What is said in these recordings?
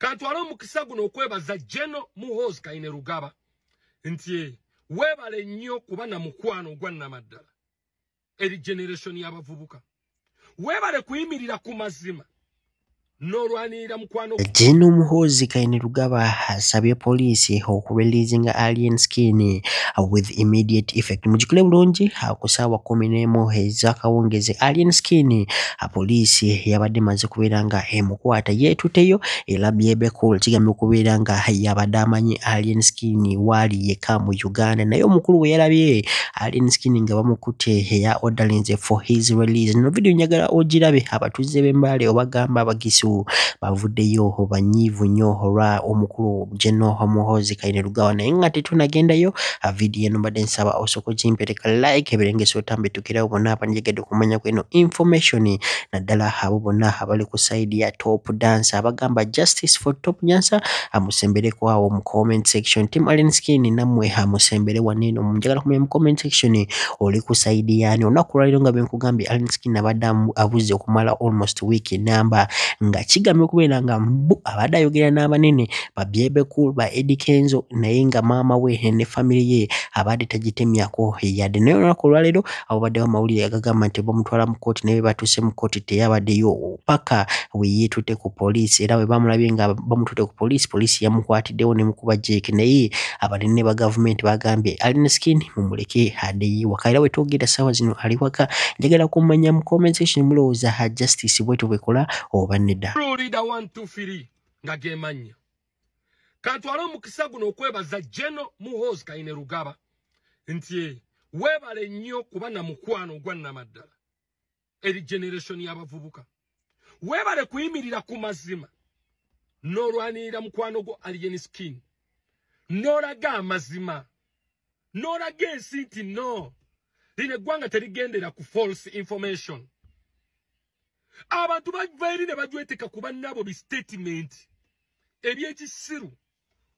Kantwale omukisa guno okwebaza General Muhoozi Kainerugaba nti weebale nnyo kuba na mukwano ogwa nnamaddala eri generation y'abavubuka. Weebale kuyimirira ku mazima n'olwanirira mukwano. General Muhoozi Kainerugaba asabye poliisi okureleasinga Alien Skin with immediate effect. Mujjukire bulungi ku ssaawa 11 ez'akawungezi Alien Skin poliisi yabadde emaze kubeera nga emukwata, yeetuteyo era Bebe Cool kigambibwa okubeera nga yabadde amanyi Alien Skin waali yekka mu Uganda, naye omukulu bwe yalabye Alien Skin nga bamukutte ya ordalinze for his release. Nno vidiyo njagala ogirabe, abatuuze b'e Mbale obagamba abagisu bavuddeyo banyiivu nnyo olwa omukulu General Muhoozi Kainerugaba. Naye nga tetunagendayo, vidiyo eno mbadde nsaba osooka ogimpereka like ebirengesa otambe tukirawo bonna abanjagadde okumanya kweno information, naddala abo bonna abali ku side ya Top Dancer abagamba justice for Top Dancer, amusembereko awo mu comment section. Team Alien Skin nammwe amusembere wano, njagala kumanya mu comment section oli ku side yaani. Olunaku olwaleero nga bwe nkugambye, Alien Skin abadde abuze okumala almost week namba, nga kigambibwa okubeera nga mbu abadde ayogera n'abanene ba Bebe Cool, ba Eddy Kenzo, naye nga maama we ne family ye abadde tagitemyako yadde. Naye olunaku olwaleero abo baddewo amawulire agagamba nti bamutwala mu kkooti, naye batuuse mu kkooti teyabaddeyo paka we yeetutte ku poliisi, era bwe bamulabye nga bamututte ku poliisi, poliisi yamukwatiddewo nemukuba jeeke. Naye abanene ba gavumenti bagambye Alien Skin mumuleke addeyo waka, era wetwogera ssaawa zino ali waka. Njagala kumanya mu comment section mulowooza justice bwetyo bwekola oba nedda. Leader 1 2 3 nga gemannya. Kantwale omukisa guno okwebaza General Muhoozi Kainerugaba nti weebale nnyo kuba na mukwano ogwa nnamaddala eri generation y'abavubuka. Weebale kuyimirira ku mazima n'olwanirira mukwano gwo Alien Skin, n'olaga amazima, n'olaga ensi nti no, lino eggwanga terigendera ku false information. Abantu bava eri ne bajweteka ku bannaabo bi statement ebyekisiru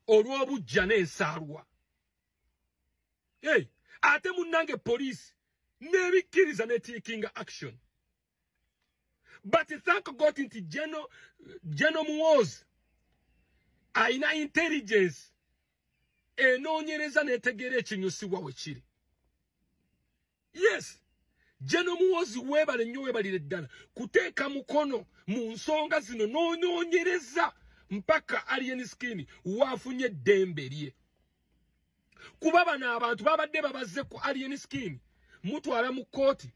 olw'obujja n'ensaalwa. Hey, ate munnange poliisi n'ebikkiriza n'etakinga action. But thank God nti General Muhoozi ayina intelligence enoonyereza n'etegeera ekinyusibwa we kiri. Yes, General Muhoozi weebale nnyo, weebalire ddala kuteeka mukono mu nsonga zino n'onoonyereza mpaka Alien Skin waafunye eddembe lye. Kuba bano abantu babadde babazze ku Alien Skin mutwala mu kkooti,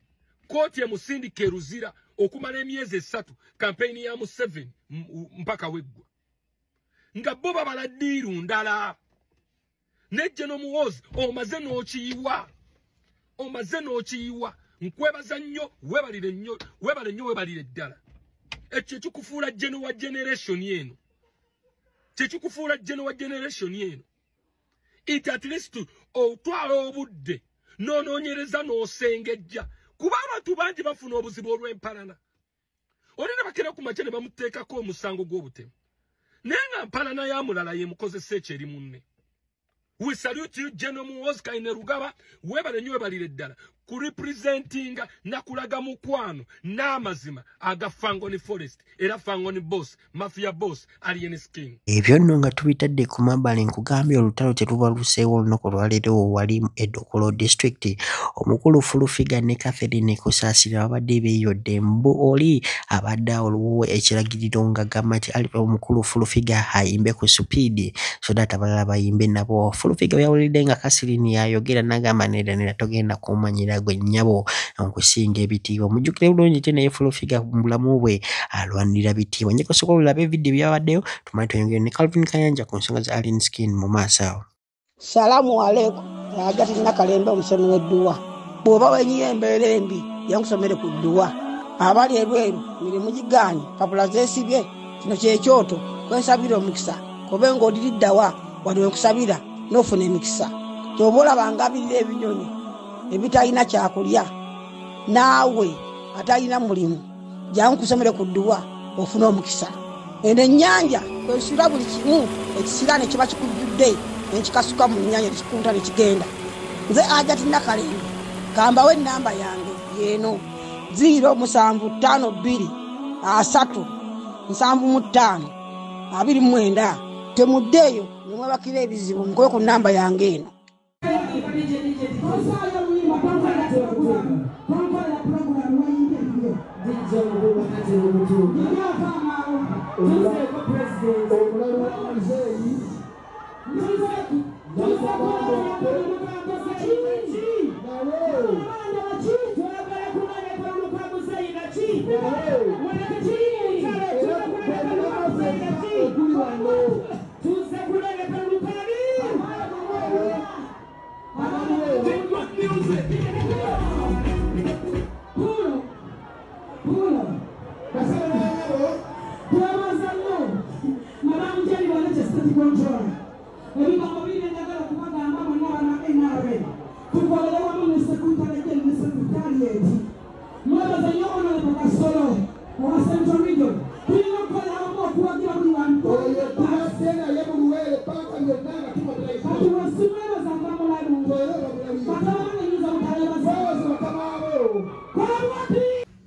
kkooti emusindika eruzira okumala emyezi 3, kampeyini ya Museveni mpaka weggwa, nga bo babala deal ndala. Ne General Muhoozi omaze n'okiyiwa, omaze n'okiyiwa. Nkwebaza nnyo, weebalire nnyo, weebale nnyo, weebalire ddala. Ekyo kikufuula General wa generation eno, kyekikufuula General wa generation eno. It at least otwala obudde n'onoonyereza n'osengejja, kuba abantu bangi bafuna obuzibu olw'empalana. Oli ne bakera ku makya ne bamuteekako omusango gw'obutemu, naye nga mpalana ya mulala yemukozesa ekyo eri munne. We salute you, General Muhoozi Kainerugaba, weebale nnyo, weebalire ddala kurepresentinga nakulaga mukwano n'amazima aga Fangoni Forest, era Fangoni boss, mafia boss Alien Skin. Ebyo nno nga tubitadde ku mabbali, nkugambye olutalo teruba luseewo. Olunaku olwaleero wali e Dokolo district, omukulu Full Figure ne Catherine Kusaasira babadde beeyodde mbu oli abadde awo ekiragiriro nga gamba nti omukulu Full Figure ayimbe ku speed so that abalala bayimbe nabo. Full Figure yawulidde nga Catherine yayogera n'agamba, "Nedda, nedda, togenda kumanyira gwe nnyabo, nkusinga ebitiibwa." Mujjukire bulungi ti naye Full Figure mu bulamu bwe alwanirira bitiibwa. Njeko olabe evidiyo byabaddeyo, tumale tweyongere ne Calvin Kayanja ku nsonga za Alien Skin mu maaso awo. Salaamu aleikum. Agati Nakalembe omusomi w'edduwa. Bw'oba wenyiye embeera embi, yankusomere ku dduwa. Abali ebweru mirimu gigaanye, papula zeesibye, kino kyekyoto kwensabira omukisa. Kobe ng'odiriddawa wano wenkusabira n'ofuna emikisa. Kyoba olaba ngabirira ebinyonyi ebitalina kyakulya, naawe atalina mulimu, jangu nkusomere ku dduwa ofune omukisa. Eno ennyanja kwesula buli kimu, ekisiraane kiba kikujjudde nenkikasuka mu nnyanja nekikunta nekigenda. Nze Ajati Nakalembe, kambawo enamba yange yeeno 0752 30 75. 29. Temuddeeyo ne mwebakira ebizibu, mukube ku nnamba yange eno.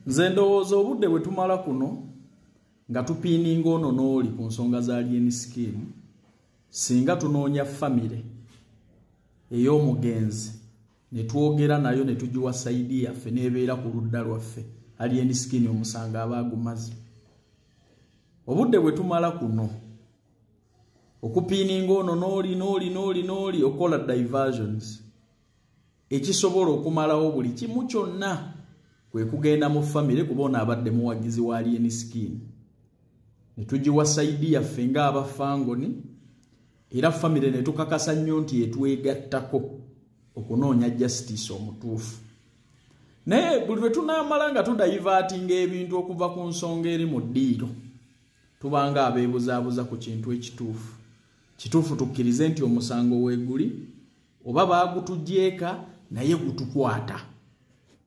Nze ndowooza obudde bwe tumala kuno nga tupiininga ono n'oli ku nsonga za Alien Skin, singa tunoonya famire ey'omugenzi ne twogera nayo ne tugiwa sayidi yaffe n'ebeera ku ludda lwaffe, Alien Skin omusango aba agumaze. Obudde bwe tumala kuno okupiininga ono n'oli n'oli n'oli n'oli okola diversions ekisobola okumalawo buli kimu kyonna kwe kugenda mu famire kuba ono abadde muwagizi wa Alien Skin ne tugiwa sayidi yaffe ng'abafangoni, era famire ne tukakasa nnyo nti etwegattako okunoonya justice omutuufu. Naye buli lwe tunaamala nga tudaivatinga ebintu okuva ku nsonga eri mu ddiiro, tubanga abeebuzaabuza ku kintu ekituufu. Kituufu tukkirize nti omusango weeguli oba baagutugyeka naye gutukwata.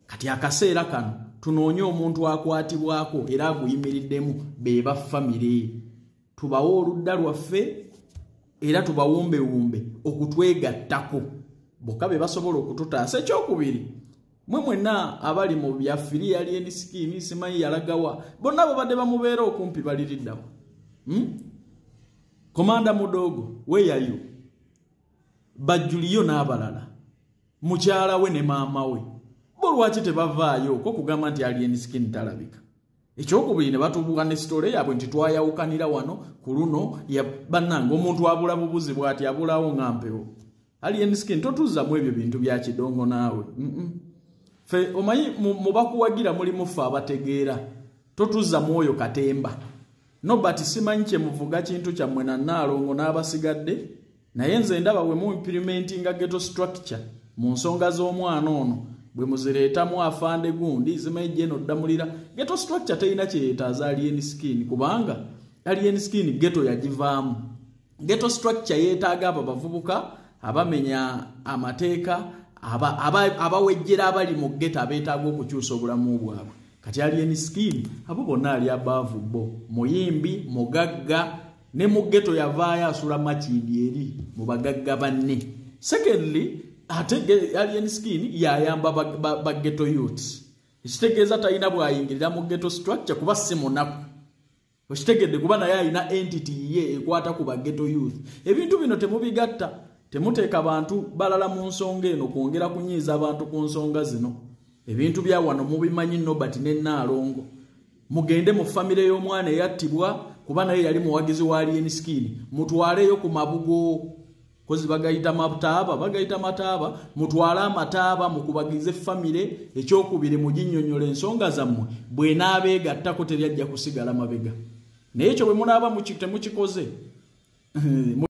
Kati akaseera kano tunoonye omuntu akwatibwako era aguyimiriddemu be ba famire, tubawe oludda lwaffe era tubawumbewumbe okutwegattako bokka be basobola okututaasa. Ekyokubiri, mwe mwenna abali mu bya free Alien Skin simanyi yalagawa, bonna babadde bamubeera okumpi baliriddawo. Komanda Mudogo weyayo, Bajjuliyo n'abalala, mukyala we ne maama we, bo lwaki tebavaayo ko kugamba nti Alien Skin talabika? Ekyokubiri ne batubuuka ne sitole yaabwe nti twayawukanira wano ku luno ya bannange, omuntu abula bubuzi bw'ati abulawo nga mpewo. Alien Skin totuzzamu ebyo bintu bya kidongo naawe. Ffe omanyi mu bakuwagira mulimu ffe abategeera, totuzzamu oyo katemba. Nobert simanyi kye muvuga kintu kyammwe na Nnaalongo n'abasigadde, naye nze ndaba bwe mu implementinga ghetto structure mu nsonga z'omwana ono bwe muzireetamu afande gundi zimanyi gye ddamulira. Ghetto structure terina kye yeetaaza Alien Skin, kubanga Alien Skin ghetto yagivaamu. Ghetto structure yeetaaga abo abavubuka abamenya amateeka, abawejjera abali mu ghetto abeetaaga okukyusa obulamu bwabwe. Kati Alien Skin abo bonna ali abaavu bo, muyimbi, mugagga, ne mu ghetto yavaayo asula Makindye eri mu bagagga banne. Secondly, ate Alien Skin yayamba ba ghetto youths. Ekitegeeza talina bw'ayingirira mu ghetto structure kuba si munaku. Okitegedde, kuba naye alina entity ye ekwata ku ba ghetto youth. Ebintu bino temubigatta, temuteeka bantu balala mu nsonga eno kwongera kunyiiza abantu ku nsonga zino. Ebintu bya wano mubimanyi Nobert ne Nnaalongo. Mugende mu famire y'omwana eyattibwa kuba naye yali muwagizi wa Alien Skin, mutwaleyo ku mabugo kozi bagayita mataaba, bagayita mataaba, mutwale amataaba mukubagize famire. Ekyokubiri muginnyonnyola ensonga zammwe, bw'enaabeegattako teryajja kusigala mabega. Naye ekyo bwe munaaba temukikoze